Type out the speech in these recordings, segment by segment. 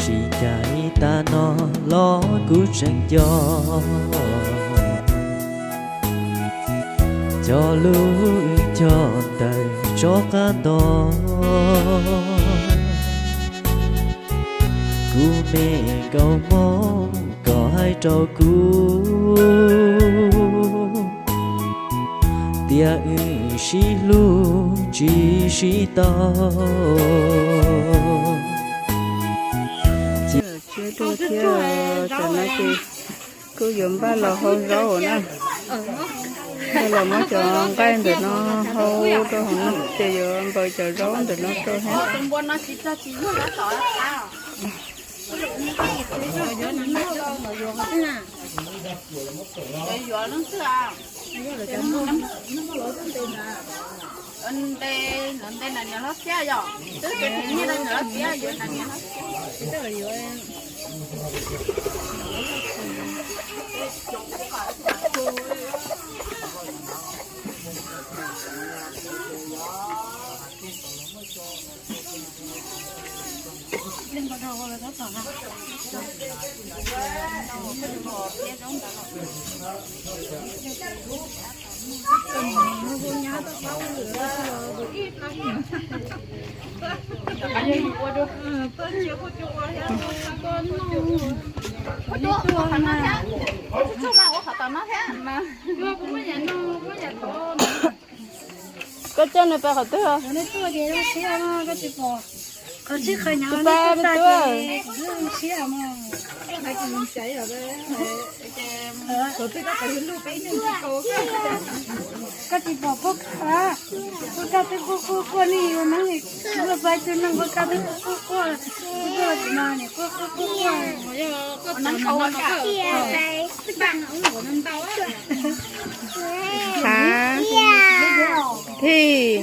Tsis cas ib tag no los kuv tseem nco, cov lub cog ntawm tsob qab nto. Kuv me nkauj Hmoob kom hais rau kuv, tias wb sib hlub tsis sib tau. Thiab tam no ces kuj yuav npaj los hau zaub na. Npaj los muab cov nqaij ntawm no hau rau hauv no ces yuav npaws cov zaub ntawm no rau thiab. Koj coj nws pais qhov twg? Koj tsis pom puab kaj, puab kaj twb quaj quaj quaj li yuav neeb, puab pab tug neeg puab kaj twb quaj quaj quaj, puab tuaj tsis no niam quaj quaj quaj quaj. Hab, thij.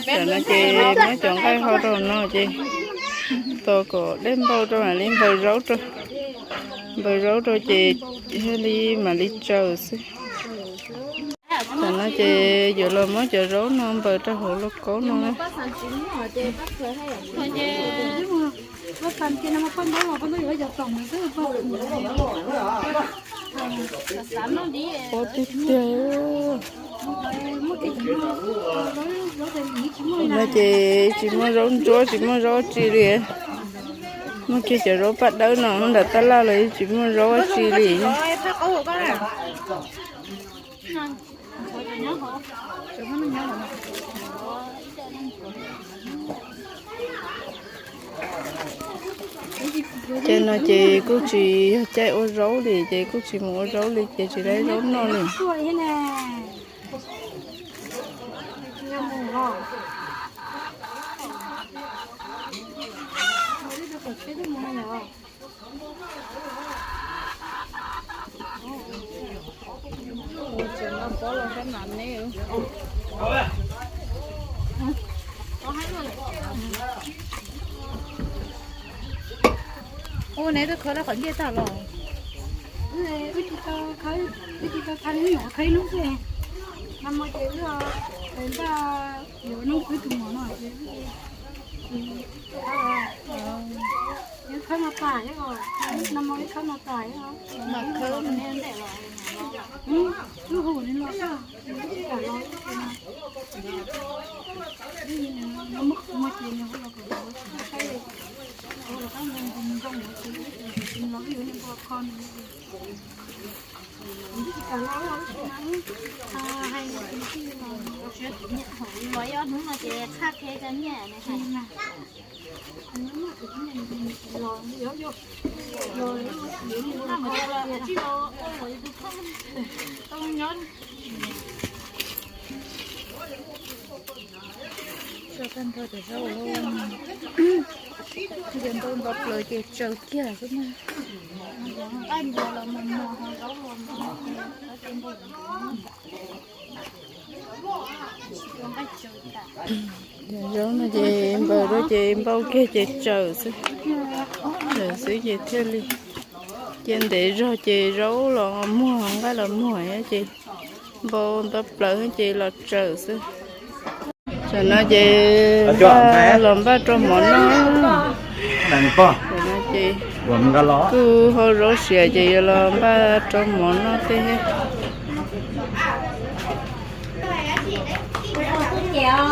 Tam no ces muab cov nqaij hau rau no ces tos kom dej npau rau mam li npaws zaub rau. Npaws zaub rau ces thiaj li mam li tsaws xwb. Tam no ces yuav los muab cov zaub no npaws rau hauv lauj kaub no na. Pob tiag tiag. No ces tsis muaj zaub ntsuab tsis muaj zaub tsi li. Muaj kiag cov zaub paj dawb no nram tab laj los tsis muaj zaub tsi li. Caij no ces kuj tsis yog caij ua zaub li ces kuj tsis mus ua zaub li ces tsis laib zaub noj li. Ua neb twb khawb lawm qhov ntiaj tag los? Wb tsis tau khawb, wb tsis tau khawb, wb nyuam qhuav khawb ib hnub xwb. Nag hmo ces wb npaj yuav noob kwv tus muam no ces wb khawb no tas, nag hmo wb khawb no tas, wb hu nws los, wb tsis kam los, wb muaj qhov muag ces nws hu los kom los, wb saib, hu los qab npoo npoo ces wb tsis los, wb yuav niag npua kho nws. Wb tsis kam los, wb tsis kam los, hais tias tij los, los ib ob hnub no ces tshaj qhia cov nyiaj ne. Tso tag nrho cov zaub, npau npau plaws ces tsaws kiag xwb na. Cov zaub no ces npaws rau ces npau kiag ces tsaws xwb. Tsaws xwb ces thiaj li cia ntev zog ces zaub los muag, nqaij los muag ces npau nto plaws ces los tsaws xwb. Tam no ces los npaj rau mov noj. Ces kuj hau zaub siav ces yuav los npaj rau mov noj tej. Tiam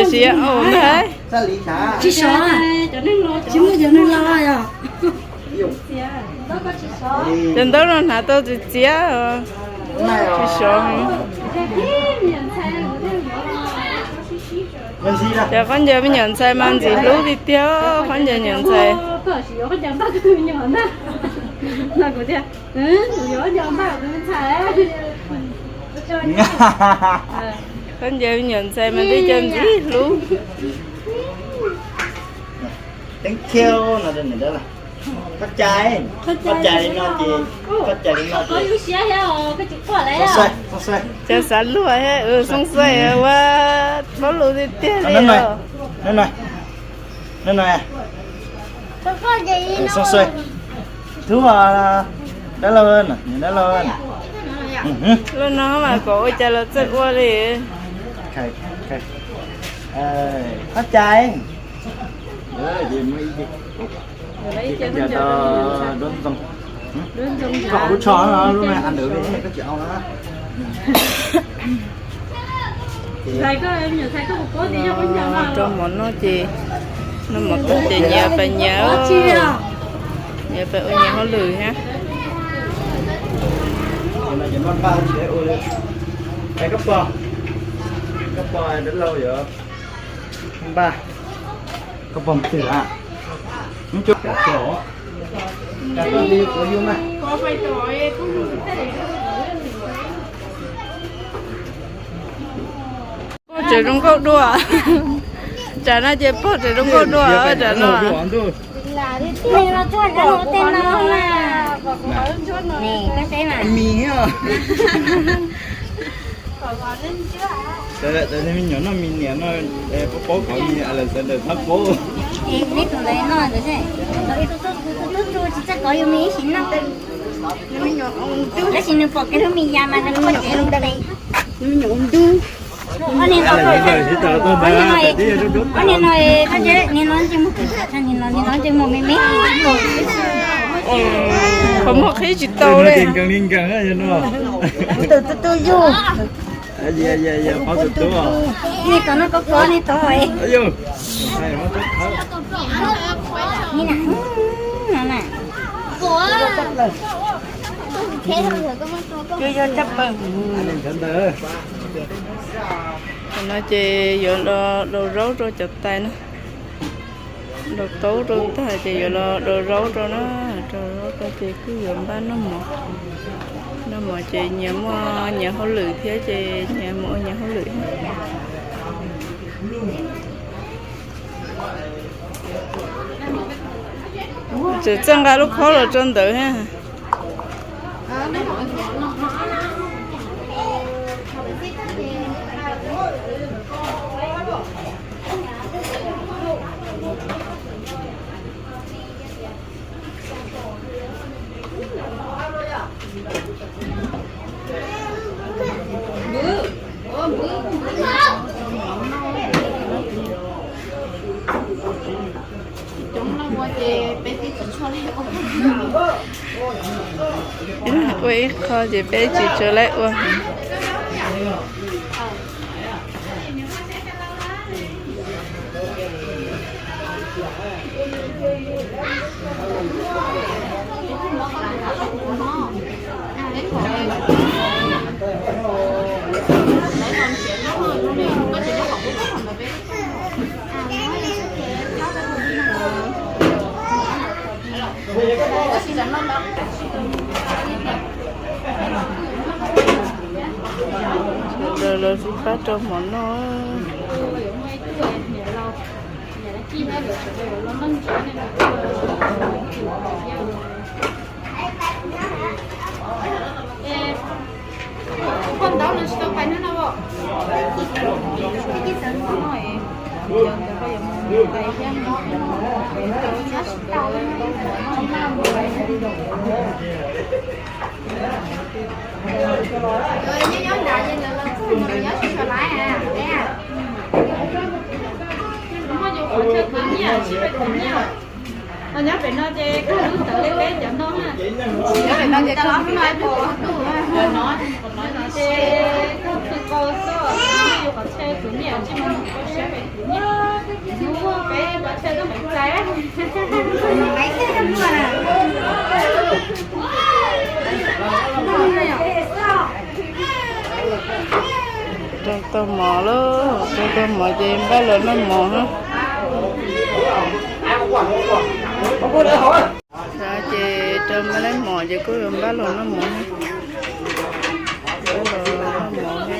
sis ntag, tsis sov, tsis muaj cov neeg los yog. Cov ntaub no hnav tau txiv txiab, tsis sov. Ces khaub ncaws me nyuam ntxhais mas ntxim hlub tiag tiag, khaub ncaws nyuam ntxhais. Khaub ncaws me nyuam ntxhais mas tib co ntxim hlub. Thank you no rau niam dab laug. Koj cai, koj cai li no ces, koj cai li no ces xoo xuaij, xoo xuaij. Cov xav luag, xoo xuaij ua paub lus tiag tiag li os. Xoo xuaij. Thub dab laug, niam dab laug. Lub no mas kom ua cas los txawj ua li. Koj cai. Koj lub tsho no lub no an dwv li koj tsis au no. Rau mov noj ces, noj mov tag ces nyias pais nyias, nyias pais ua nyias hauj lwm thiab. Koj pog, koj pog dab laug yog npaj, koj pog twg a? Pog tseem zoo nkauj dua. Tsam no ces pog tseem zoo nkauj dua tsam no. Mis, me nyuam noj mis niam no, paub paub kov mis Alexander thab paub. Neb tus ntawd no ntawd, tus tub tsis txawj kov yus mis ib sim no. Tab sis nws pom kev hlub mis yas mas nws quaj cev loo tes. Ob niag no, ob niag no, nim no ntsej muag, nim no ntsej muag me me. Qhov muag qhib tsis tau li. Tus tub tub yug. Niag tom no kov kov niag tom. Tam no ces yuav los daus zaub rau cov tais na. Daus taub rau tag ces yuav los daus zaub rau na. Daus zaub rau ces kuj yuav npaj noj mov. Noj mov ces nyias muaj nyias hauj lwm thiab ces nyias mus ua nyias hauj lwm. Tseem txawj nqa lub khob los rau ntawd thiab. Ua ib qho ces peb tsis tshua laib ua. Los tsis pab rau mov noj. Nyob pem no ces koj lub tawv leb leb cov no na. Nyob pem no ces koj lub tawv leb leb cov no, ces koj khw qau xwb, yus qhov chaw khwv nyiaj tsis mus kho siab pem khwv nyiaj. Hnub peb pov chaw koj mam txais. Rau tau mov lawm, rau tau mov ces npaj los noj mov na. Ces rau npaj lawm mov ces kuj yuav npaj los noj mov na. Npaj los noj mov na.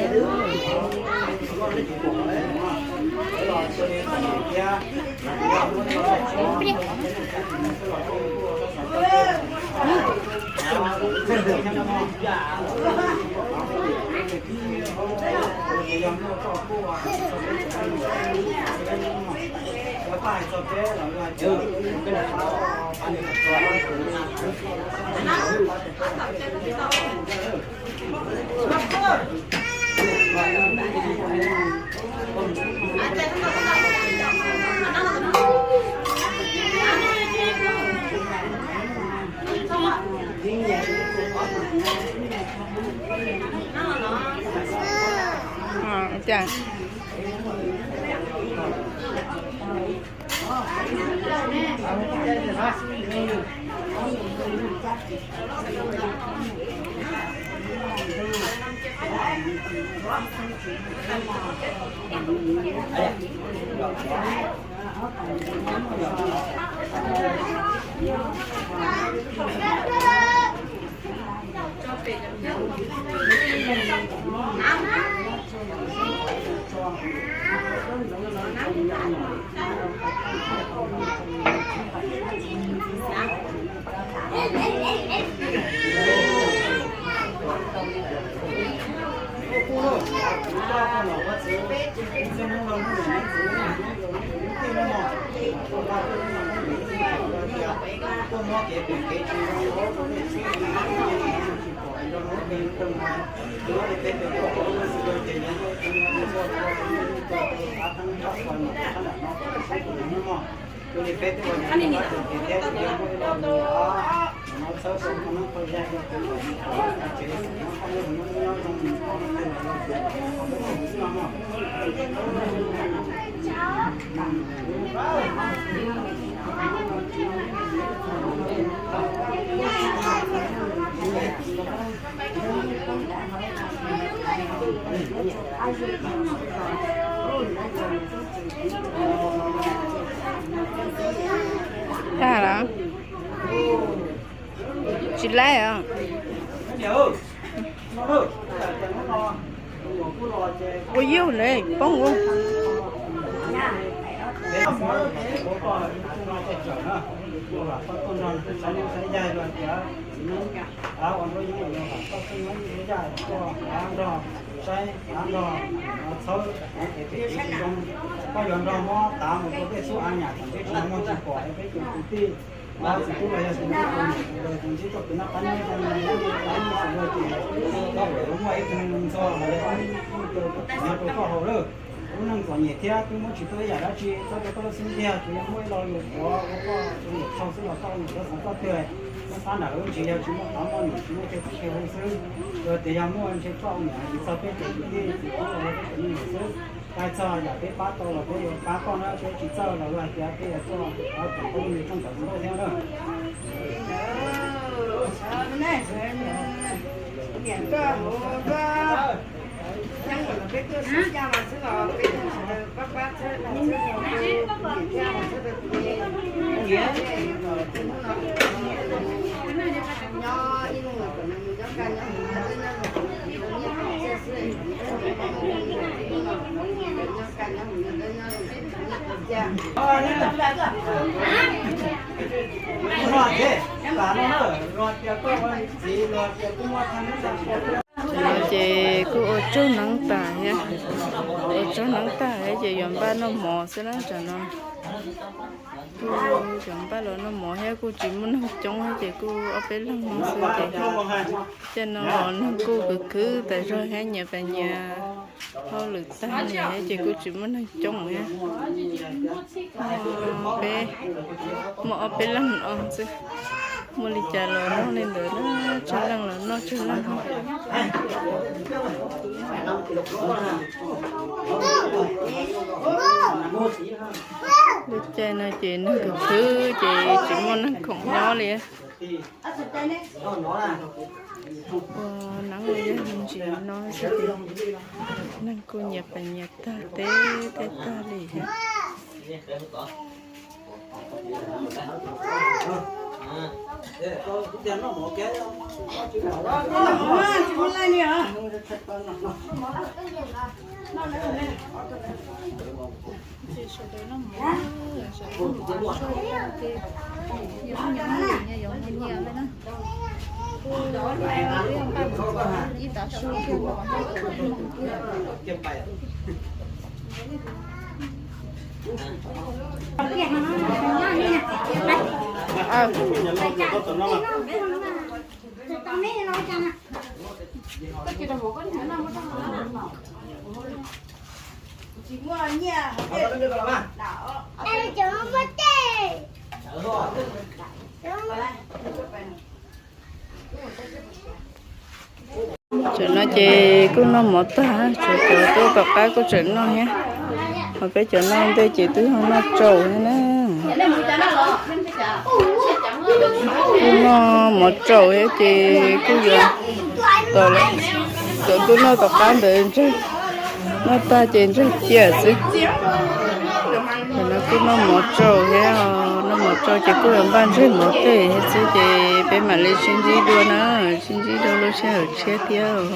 Tag lawm. Tsis laib os. Ua yug le poob ua. Koj yuav nrog muab tav mus rau tej xub av nyam tom ntej tsis muaj tsis pom peb cov kwv tij, txiv tub los yog tus niam tus txiv tub pem noj qab nyob zoo, tab sis los ces koj pom muaj ib tug ntxhua los yog ib tug tub rau kom txiv nyob rau koj haus lawm. Lub neej txom nyem thiab twb muab tsis tau ib yam dab tsi txob rau koj lub xub ntiag, tsuas yog muaj ib lo lus qhuav ua koj ua niam tsaug xwb los koj ua niam txhob xav koj twg. Muab xav nram lub ntsis yog tsis muaj qab muaj num tsis muaj chaw txoj chaw hu xwb. Yog tias yog muaj ntshe koj ua niam tsis txog peb cov kwv tij txiv tub los yog peb cov me nyuam xwb. Hais txog yam peb pab tau los peb yuav pab koj na, peb tsis txawj los hais tias peb yuav tuaj pab kom koj lub npe rooj ntawm Hmoob Lauj thiab na. Niam koj hauv koj, peb tuaj sib caj mas xwb los peb tuaj sawv daws pab pab txhawb txhawb niam thiab txhawb rau tus me nyob ib lub kom nws mus nyob kaj nyob hauv no, nyob hauv no xwb, Ces kuj ua tsaug neeb tag thiab, ua tsaug neeb tag thiab ces yuav npaj noj mov xwb na tam no. Kuj yuav npaj los noj mov thiab kuj tsis muaj neeg coob thiab ces kuj ob peb leeg xwb ces, ces no los neeg kuj khwv khwv tas zog thiab nyias pas nyias hauj lwm tag li thiab ces kuj tsis muaj neeg coob thiab. Peb muaj ob peb leeg no xwb, muaj li cas los noj li ntawd na, tsawg leej los noj tsawg leej. Lub caij no ces neeg khwv khwv ces tsis muaj neeg khoom nyob li. Ua neeb ua yaig me ntsis no xwb ces neeg kuj nyias pas nyias tag teb teb tag li thiab. Tam no ces kuj noj mov tag, tshuav cov tuaj tom qab kuj tseem noj thiab. Ho peb cov noj ntej ces twb yog noj tsaus thiab na. Kuj noj mov tsaus thiab ces kuj yuav, cov tuaj noj tom qab ntawd ntshe noj tag ces ntshe ciaj xwb. Tam no kuj noj mov tsaus thiab, noj mov tsaus ces kuj yuav npaj ntseg mov tej thiab xwb ces peb mam li sib ntsib dua na, sib ntsib dua lub sij hawm tshiab thiab os.